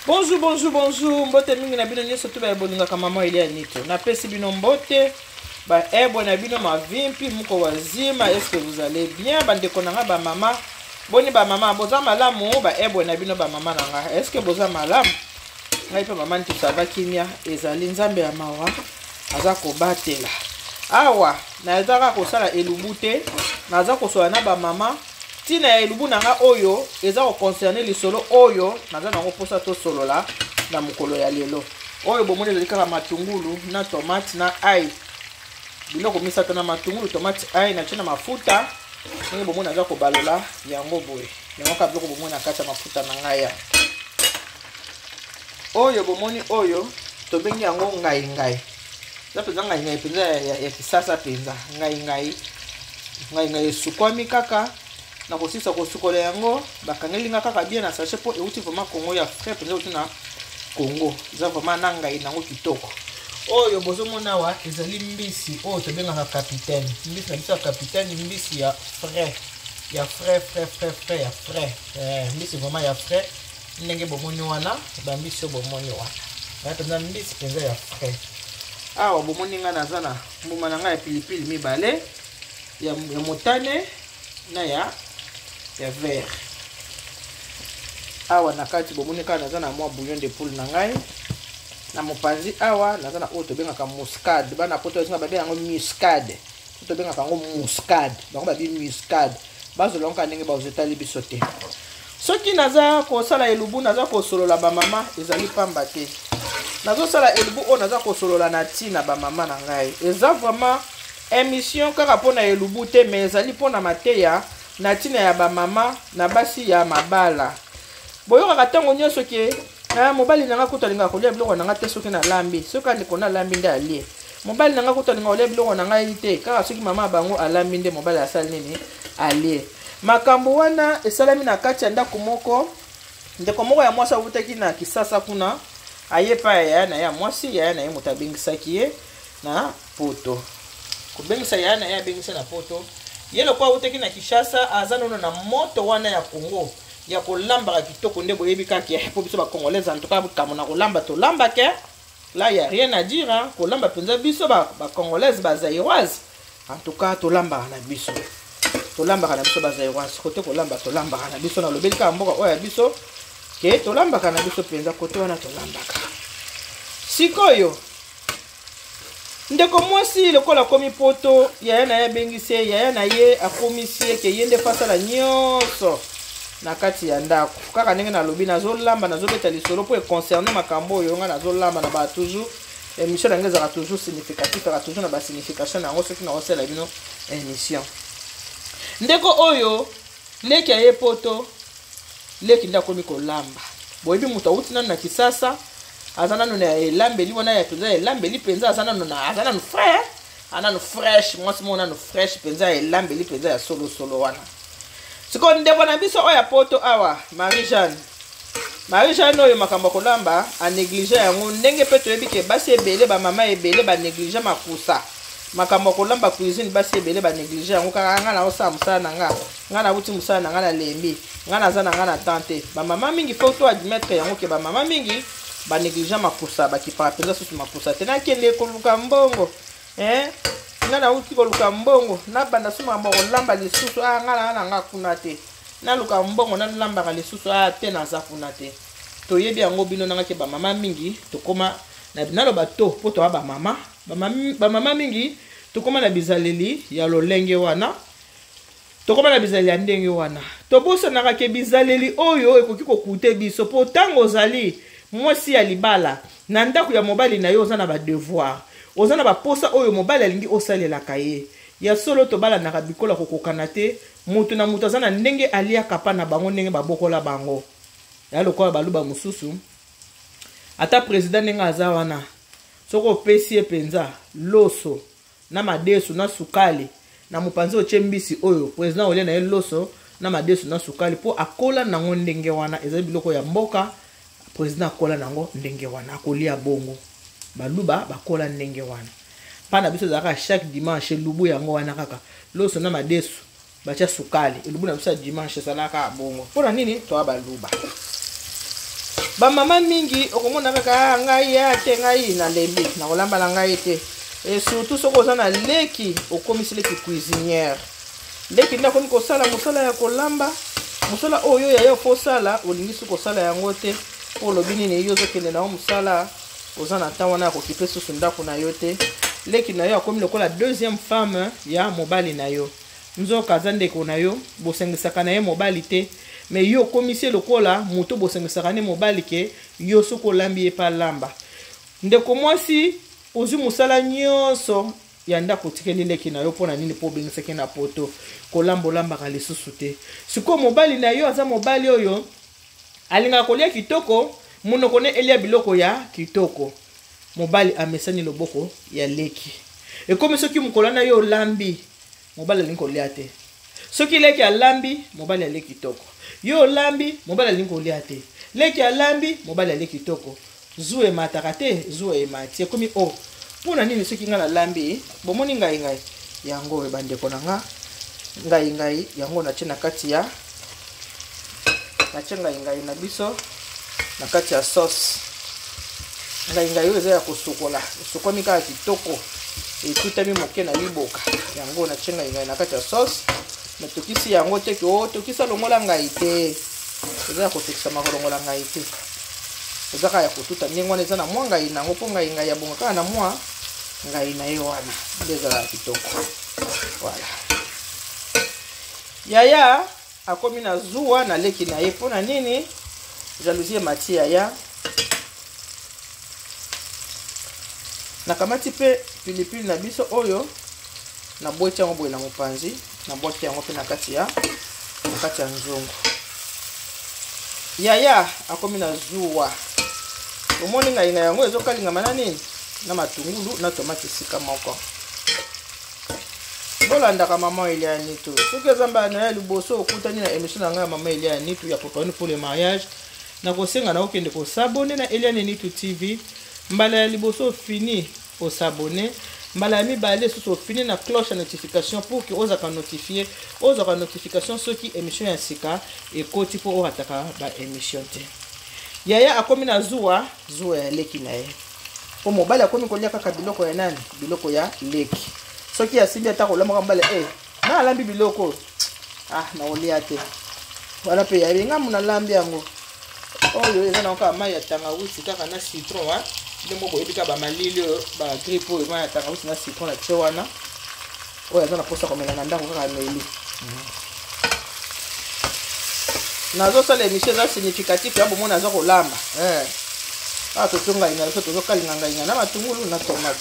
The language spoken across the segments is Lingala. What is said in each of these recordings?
Bonjour, bonjour, bonjour. Mbote mingi na bino nyonso to baye bolingaka mama Elia Nito. Napesi bino mbote ba ebwe na bino mavimpi muko wazima. Est-ce que vous allez bien bandeko na nga ba mama? Boni ba mama boza malamu ba ebwe na bino ba mama na nga. Est-ce que boza malamu? Ngai pe mama Nito ça va kimia ezali Nzambe ya mawa aza kobatela. Awa nazaka kosala elubu te, naza kosola na ba mama. Ntina ya elubu na nga oyo eza ko concerner lisolo oyo naza nango mposa tosolola na mokolo ya lelo. Oyo bomoni ezali kaka matungulu na tomate na ail, biloko misato na matungulu, tomate, ail, natie na mafuta. Ndenge bomoni naza kobalola yango boye, yango kaka biloko bomoni na kati ya mafuta na ngai ya oyo bomoni oyo tobengi yango ngai ngai. Eza mpenza ngai ngai mpenza ya kisasa mpenza ngai ngai ngai ngai esukwami kaka na kosilisa kosukola yango, bakangeli nga kaka bien na sachet mpo euti vraiment Congo ya frais mpenza, euti na Congo, eza vraiment na ngai nango kitoko. Oyo bozomona awa ezali mbisi oyo tobengaka capitaine, mbisi na biso ya capitaine, mbisi ya frais, ya frais frais frais frais ya frais, mbisi vraiment ya frais ndenge bomoni wana, ba mbisi oyo bomoni wana ya mpenza mbisi mpenza ya frais. Awa bomoni nga naza na mbuma na ngai ya pilipili mibale ya motane na ya vert. Awa na kati bomoni kaka naza na mwa bouillon de poule na ngai na mopanzi. Awa naza na oyo tobengaka muscade, bana poto bazinga babenga yango muscade, tobengaka yango muscade, bango babi muscade, bazolonga ndenge bazotali biso te. Soki naza kosala elubu, naza kosolola ba mama, ezali pamba te. Nazosala elubu oyo naza kosolola na ntina ba mama na ngai. Eza vraiment émission kaka mpona elubu te, mais ezali mpona mateya na ntina ya ba mama na basi ya mabala. Boyokaka ntango nyonso ke mobali na nga kutu alingaka kolia biloko na nga te soki nalambi, soki andeko nalambi nde alie. Mobali na nga kutu alingaka kolia biloko na ngai te kaka soki mama bango alambi nde mobali asali nini alie. Makambo wana esalami na kati ya ndako moko. Ndeko moko ya mwasi awutaki na Kisasa kuna, aye pa ya yaya na ye ya mwasi, yaya na ye moto abengisaki ye na poto. Kobengisa yaya na ye abengisa na poto, ye lokola awutaki na Kinshasa aza nono na moto wana ya Congo ya kolambaka kitoko nde boyebi kaka po biso ba Congolais en tout cas kambo na kolamba tolambaka là y a rien à dire hein. Kolamba mpenza biso ba Congolaises ba Zaïroises en tout cas tolambaka na biso, tolambaka na biso ba Zaïroises kote kolamba tolambaka na biso. Nalobeli kaka mboka oyo ya biso ke tolambaka na biso mpenza kote wana tolambaka. Sikoyo ndeko mwasi lokola akomi poto, yaya na ye abengisi ye, yaya na ye akomisi ye ke ye nde fasala nyonso na kati ya ndako. Kaka ndenge nalobi, nazolamba, nazobeta lisolo mpo econcerne makambo oyo nga nazolamba na ba toujours émission na ngai ezalaka toujours significatif, ezalaka toujours na ba signification na yango soki naosala bino émission. Ndeko oyo leki aye poto, leki nde akomi kolamba. Boyebi moto awuti nanu na Kisasa, aza nanu na elambeli wana ya mpenza elambeli mpenza, aza nanu na, aza nanu frais, aza nanu fresh, mwasi moko nanu fresh mpenza ya elambeli mpenza ya solosolo wana. Sikoyo ndeko na biso oyo ya poto awa, Marie Jeanne, Marie Jeanne oyo makambo ya kolamba anéglige yango, ndenge mpe toyebi ke basi ebele, bamama ebele banéglige makusa makambo ya kolamba cuisine, basi ebele banéglige yango. Kaka nga naosala mosala na nga, nga nauti mosala na nga nalembi, nga naza na nga na temps te. Bamama mingi, faut to admettre yango ke bamama mingi banéglige makusa, bakipaka mpenza susu makusa te. Nakende koluka mbongo, nga nauti koluka mbongo, nabanda su makambo ya kolamba lisusu, nga na nga kuna te, naluka mbongo nalambaka lisusu, te naza kuna te. Toyebi yango bino nanga ke bamama mingi tokoma naloba to mpo toya bamama, bamama mingi tokoma na bizaleli ya lolenge wana, tokoma na bizaleli ya ndenge wana. Tobosanaka ke bizaleli oyo ekoki kokute biso, mpo ntango ozali mwasi ya libala na ndako ya mobali na yo, oza na badevoir, oza na baposa oyo mobali alingi osalelaka ye. Ya solo tobalanaka bikola kokokana te, moto na moto aza na ndenge aliaka pa na bango, ndenge babokola bango. Ya lokola baluba mosusu, ata président ndenge aza wana, soki opesi ye mpenza loso na madesu na sukali na mopanzi otie mbisi, oyo président olia na ye loso na madesu na sukali mpo akola nango ndenge wana. Ezali biloko ya mboka, président akola nango ndenge wana, akolia bongo. Baluba bakola ndenge wana. Mpa na biso ezalaka chaque dimanche elubu yango wana kaka loso na madesu batia sukali. Elubu na biso ya dimanche ezalaka bongo. Mpona nini? Toya baluba. Bamama mingi okomona kaka ah, ngai ya te, ngai nalembi, nakolamba na ngai te. Et surtout soki oza na leki, okomisi leki cuisinière. Leki nde akomi kosala mosala ya kolamba, mosala oyo yaya ofosala, olingi soki kosala yango te, mpo olobi nini, yo ozokende na yo mosala, oza na ntango wana ya kokipe susu ndako na yo te. Leki na yo akomi lokola deuxième femme ya mobali na yo. Nzoka aza ndeko na yo, bosangisaka na ye mobali te, mais yo okomisi ye lokola moto bosangisaka ne mobali, ke yo soki olambi ye pa lamba. Ndeko mwasi, ozwi mosala nyonso ya ndako otikeli leki na yo mpo na nini? Mpo obengisaki na poto, kolamba olambaka lisusu te. Sikoyo mobali na yo aza mobali oyo alingaka kolia kitoko, monoko ne elia biloko ya kitoko. Mobali amesani loboko ya leki. Ekomi soki mokolo na yo olambi, mobali alingi kolia te. Soki leki alambi, mobali alie kitoko. Yo olambi, mobali alingi kolia te. Leki alambi, mobali alie kitoko. Zuwa emataka te, zuwa emati. Ekomi o oh, mpo na nini soki ngai nalambi, bomoni ngai ngai yango oyo bandeko na nga, ngai ngai yango natie na kati ya natie ngai ngai na biso na kati ya sauce. Ngai ngai oyo eza ya kosukola, esukwami kaka kitoko, etutami moke na liboka. Yango natie ngai ngai na kati ya sauce, natokisi yango te ke o tokisa longola ngai te, eza ya kotokisama kolongola ngai te, eza kaka ya kotuta ndenge wana. Eza na mwa ngai nango, mpo ngai ngai ya bonga kaka na mwa ngai na ye wana nde ezalaka kitoko. Voilà, yaya akomi na zuwa na leki na ye. Mpo na nini? Jalousie emati yaya. Nakamati mpe pilipili na biso oyo, nabweti yango boye na mopanzi, nabwaki yango mpe na kati ya nzungu. Yaya akomi na zuwa. Omoni ngai na yango ezokalingama na nini? Na matungulu na tomate esika moko. Bolandaka mama Elia Nitu. Soki eza mbala na ya liboso okutani na émission na ngai ya mama Elia Nitu ya Préparons pour le mariage, nakosenga na okende kosabone na Eliane Nitu TV. Mbala ya liboso ofini osabone, mbala ya mibale susu ofini na cloche ya notification pour que ozalaka notifie, ozwaka notification soki émission ya sika ekoti, mpo orataka ba émission te. Yaya akomi na zuwa, zuwa ya leki na ye, mpo mobali akomi kolia kaka biloko ya nani? Biloko ya leki. Soki asimbi ata kolambaka, mobali eh, na alambi biloko, ah, nakolia te. Wana mpe yayebi ngambu nalambi yango. Oyo eza na kaka mai ya tangawisi kaka na citron, wa nde moko boyebi kaka bamalili oyo, bagrippe oyo, mai ya tangawisi na citron na tie wana. Oyo aza na mposa komela na ndako kaka ameli. Nazosala émission eza significatif ya bomona, aza kolamba awa. Totonga inga biso, tozokalinga ngai na matungulu na tomate.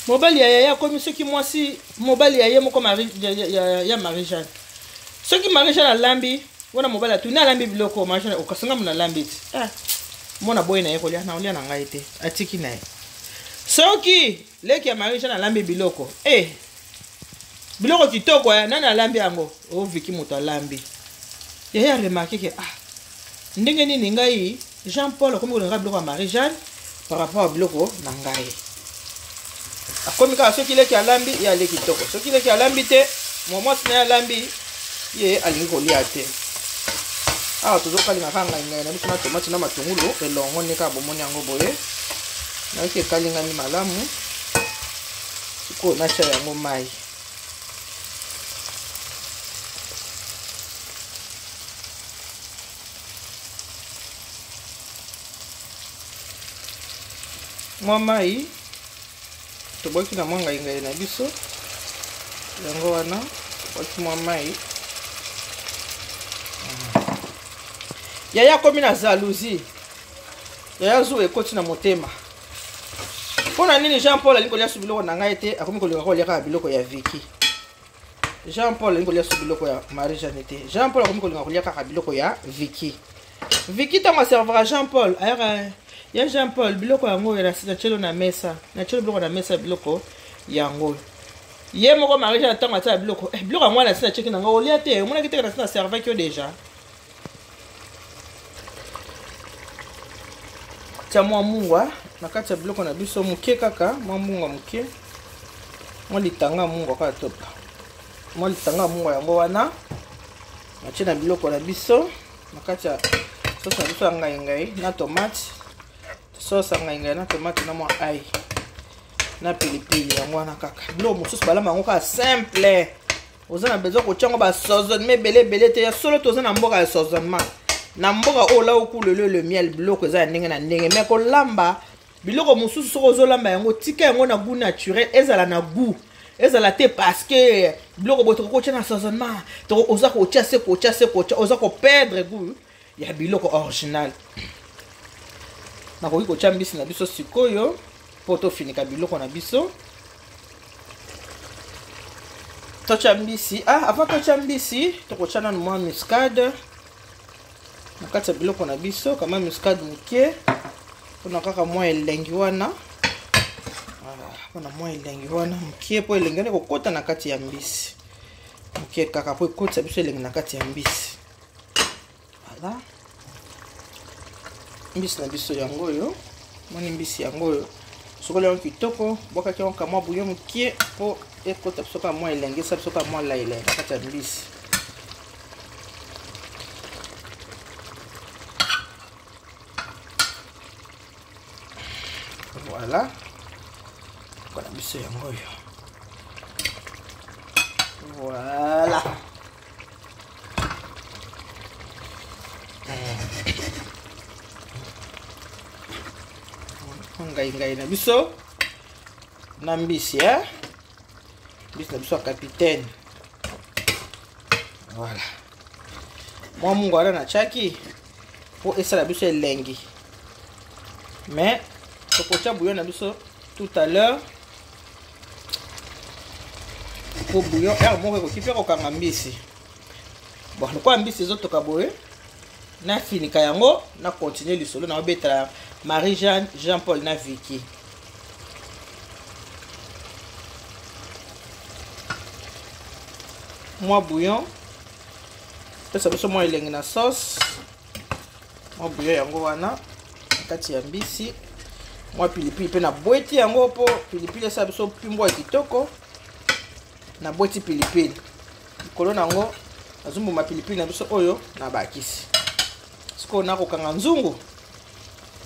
Mobali ya yaya akomi soki mwasi mobali ya ye moko Marie, ya Marie Jeanne, soki Marie Jeanne alambi wana, mobali atuni alambi biloko, Marie Jeanne okasinga mo nalambi ti, ah, mona boye na ye kolia na kolia na ngai te, atiki na ye. Soki leki ya Marie Jeanne alambi biloko, eh, biloko kitoko ya nani alambi yango? Oviki moto alambi. Yaya remarque ke ah, ndenge nini ngai Jean Paul akomi kolinga biloko ya Marie Jeanne par rapport ya biloko na ngai? Akomi kaka soki leki alambi, ye alie kitoko. Soki leki alambi te, mwasi na ye alambi, ye alingi kolia te. Awa tozokalinga kaka ngai ngai na biso na tomate na matungulu elongo nde kaka bomoni yango boye. Nayoki ekalingami malamu. Sikoyo natya yango mai. Mwa mai tobwaki na mwa ngai ngai na biso yango wana, tobwaki mwa mai. Yaya akomi na jalousie, yaya zuwa ekoti na motema. Mpo na nini Jean Paul alingi kolia su biloko na ngai te? Akomi kolinga kolia kaka biloko ya Vicky. Jean Paul alingi kolia su biloko ya Marie Jeanne te. Jean Paul akomi kolinga kolia kaka biloko ya Vicky. Vicky ntango aservaka Jean Paul, ayaka ya Jean Paul biloko yango oyo natielo na mesa, natielo biloko na mesa, biloko yango ye moko Marie Jeanne ntango atia biloko, eh, biloko yango wana nasi natieki na ngai, olia te, omonaki te nasi na servaki yo déjà. Tia mwa mungwa na kati ya biloko na biso moke, kaka mwa mungwa moke, mwa litanga mungwa kaka topa, mwa litanga mungwa yango wana natie na biloko na biso na kati ya sauce na biso ya ngaingai na tomate. Sauce ya ngaingai na tomate na mwa ail na pilipili, yango wana kaka. Biloko mosusu balamba yango kaka simple, oza na besoin kotia yango basaisonnement ebele ebele te. Ya solo, toza na mboka ya saisonnement, na mboka oyo là où coule le miel. Biloko eza ya ndenge na ndenge, mais kolamba biloko mosusu, soki ozolamba yango, tika yango na goût naturel, ezala na goût, ezala te parce que biloko boye tokoki kotia na assaisonnement. Oza kotia se kotia se kotia, oza koperdre goût ya biloko original. Nakoki kotia mbisi na biso sikoyo mpo tofinika biloko na biso. Totya mbisi. Ah, avant totya mbisi, tokotya nanu mwa muscade na kati ya biloko na biso, kama muscade moke mpona kaka mwa elengi wana, mpona mwa elengi wana moke, mpo elengi wana ekokota na kati ya mbisi moke kaka, mpo ekotisa biso elengi na kati ya mbisi. Voilà, mbisi na biso yango oyo. Moni mbisi yango oyo, sokoli yango kitoko, bwakaki yango kamwa bouillon moke mpo ekota biso kaka mwa elengi, esa biso kaka mwa lailai na kati ya mbisi. Voilà, kona biso yango oyo. Voilà, ngai ngai na biso na mbisi, eh? Mbisi na biso ya capitaine. Voilà, mwa mungu wana natiaki mpo esala biso elengi, mais tokotia bouillon na biso tout à l'heure, po bouillon heure moko ekoki mpe kokanga mbisi. Bon, lokola mbisi ezotoka boye, nafinika yango, na continue lisolo na obetala Marie Jeanne, Jean Paul na Vicky. Mwa bouillon pesa biso mwa elengi na sauce. Mwa bouillon yango wana na kati ya mbisi, mwa pilipili mpe nabweti yango mpo pilipili esala biso pimbo ya kitoko. Nabweti pilipili likolo na yango, nazomboma pilipili na biso oyo nabakisi. Sikoyo nakokanga nzungu,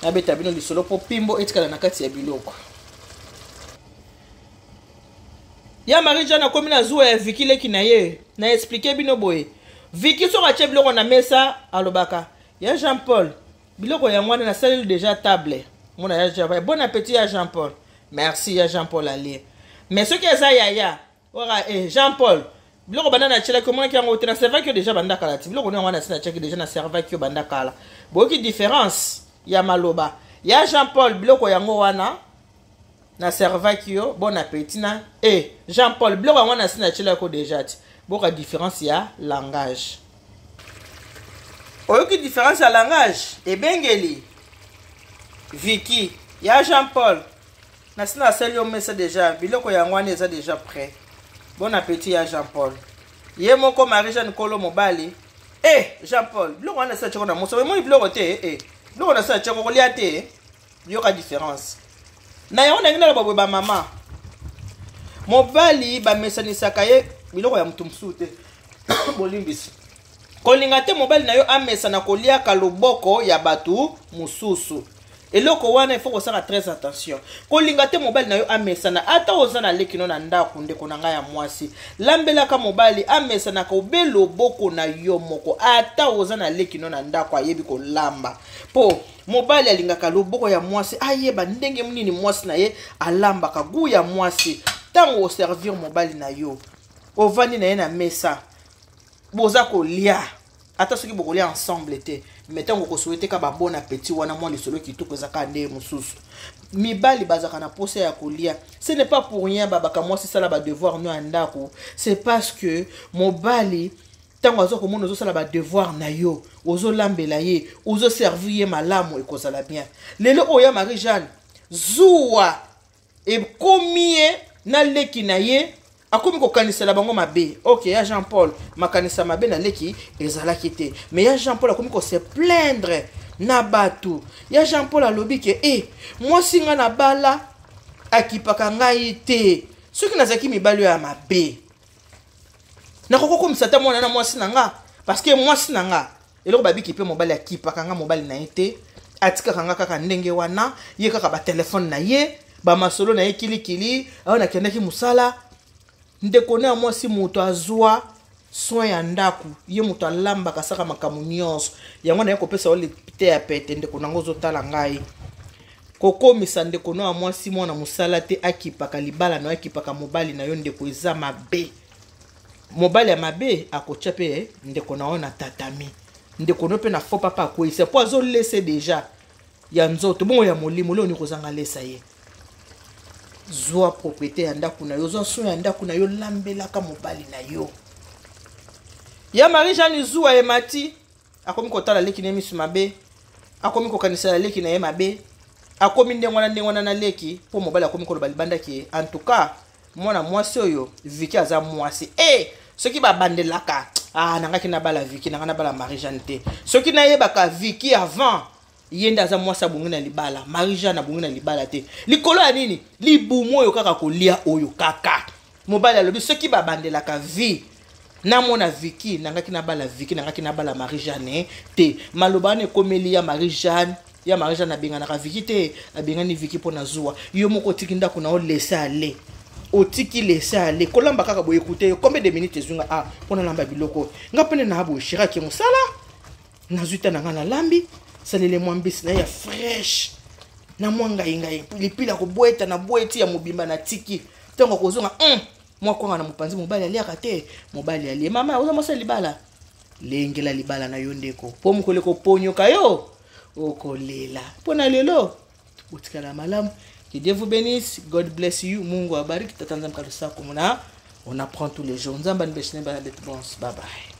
nabeta bino lisolo mpo pimbo etikala na kati ya biloko. Ya Marie Jeanne akomi na zuwa ya Viki, leki na ye. Na expliquer bino boye: Viki, soki atie biloko na mesa, alobaka: "Ya Jean Paul, biloko yango wana, nasaleli déjà table." Mona ya Jean: "Bon appétit ya Jean Paul." "Merci ya Jean Paul." Alie. Mais soki eza yaya oka: "Eh, Jean Paul, biloko banda natielaki, omonaki yango te? Naservaki yo déjà banda kala ti. Biloko yango wana nasi natiaki déjà, naservaki yo banda kala." Boyoki différence ya maloba? "Ya Jean Paul, biloko yango wana, naservaki yo, bon appétit" na "E Jean Paul, biloko yango nasi natielaki yo déjà ti." Boyoka différence ya langage. Oyoki différence ya langage? Ebengeli Viki: "Ya Jean Paul, nasi nasali yo mesa déjà, biloko yango wana eza déjà prêt, bon appétit ya Jean Paul." Ye moko Marie Jeanne kolo mobali: "E Jean Paul, biloko wana nasi natiako na moso, emoni biloko te? E biloko nasi natiako, kolia te." Yoka différence na yango. Ndenge naloba boye, bamama, mobali bamesanisaka ye biloko ya motu mosusu te. Bolimbisi. Kolinga te mobali na yo amesana koliaka loboko ya bato mosusu. Eloko wana, il faut kosala très attention. Kolinga te mobali na yo amesana, ata oza na leki no na ndako. Ndeko na ngai ya mwasi, lambelaka mobali amesanaka obe loboko na yo moko, ata oza na leki no na ndako ayebi kolamba, mpo mobali alingaka loboko ya mwasi, ayeba ndenge nini mwasi na ye alambaka, goût ya mwasi. Ntango oservir mobali na yo, ovandi na ye na mesa, boza kolia, ata soki bokolia ensemble te, mais ntango okosouhaiter ka babon appétit wana, mwa lisolo kitoko ezaka nde mosusu. Mibali bazalaka na posa ya kolia. Ce n'est pas pour rien babaka mwasi sala badevoir no ya ndako. C'est parce que mobali, ntango aza komona ozosala badevoir na yo, ozolambela ye, ozoservir ye malamu, ekozala bien. Lelo oyo ya Marie Jeanne, zuwa ekomi ye na leki na ye, akomi kokanisela bango mabe. Ok, ya Jean Paul, makanisa mabe na leki ezalaki te, mais ya Jean Paul akomi kose plaindre. Na bato ya Jean Paul alobi ke e mwasi nga na bala akipaka ngai te. Soki nazalaki mibali oyo ya mabe, nakoki kokomisa ata mwana na mwasi na nga, parce que mwasi na nga eloko babiki mpe mobali akipaka nga mobali na ye te, atikaka nga kaka ndenge wana, ye kaka batelefone na ye, bamasolo na ye kilikili. Awa nakendaki mosala, ndeko na ya mwasi moto azwa soin ya ndako, ye moto alambaka, asaka makambo nyonso. Yango naye kopesa yo te ya pete. Ndeko nango ozotala ngai, kokomisa ndeko no ya mwasi mwana mosala te, akipaka libala na yo, akipaka mobali na yo. Ndeko, eza mabe. Mobali ya mabe akotya mpe ndeko na yo na tatami, ndeko no mpe na fo papa akweyisa, mpo azolese deja ya nzoto, bongo ya molimo leo kozanga lesa ye. Zwa propriété ya ndako na yo, zwa soin ya ndako na yo, lambelaka mobali na yo. Ya Marie Jeanne zuwa emati, akomi kotala leki na ye miso mabe, akomi kokanisela leki na ye mabe, akomi ndenge wana, ndenge wana na leki, mpo mobali akomi koloba libanda ke en tout cas mwana mwasi oyo Viki aza mwasi e soki babandelaka, ah, nangaki nabala Viki, nanga nabala Marie Jeanne te. Soki nayebaka Viki avant, ye nde aza mwasi abongi na libala, Marie Jeanne abongi na libala te. Likolo ya nini? Libumu oyo kaka kolia oyo kaka. Mobali alobi soki babandelaka vie namona Viki, nangaki nabala Viki, nangaki nabala Marie Jeanne te. Maloba wana ekomeli ya Marie Jeanne. Ya Marie Jeanne abenganaka Viki te, abengani Viki mpo na zuwa. Yo moko otiki ndako na yo laisse aller, otiki laisse aller. Kolamba kaka boye, ekute yo combien de minutes ezwinga? Ah, mpo nalamba biloko nga mpene na boye, chéri ake mosala, nazwi ta na nga, nalambi, salele mwa mbisi na ye ya fraîche na mwa ngai ngai pilipili, akobweta na bweti ya mobimba, natiki. Ntango akozonga, mwa kwanga na mopanzi, mobali aliaka te, mobali alie. Mama, oza mwasi ya libala, lengela libala na yo ndeko, mpo mokolo ekoponyoka yo, okolela. Mpo na lelo, botikala malamu. Que Dieu vous bénisse. God bless you. Mungu abariki. Tata Nzambe kalusa komona. On apprend tous les jours. Nzambe anibeshine bana bet bons. Bye bye.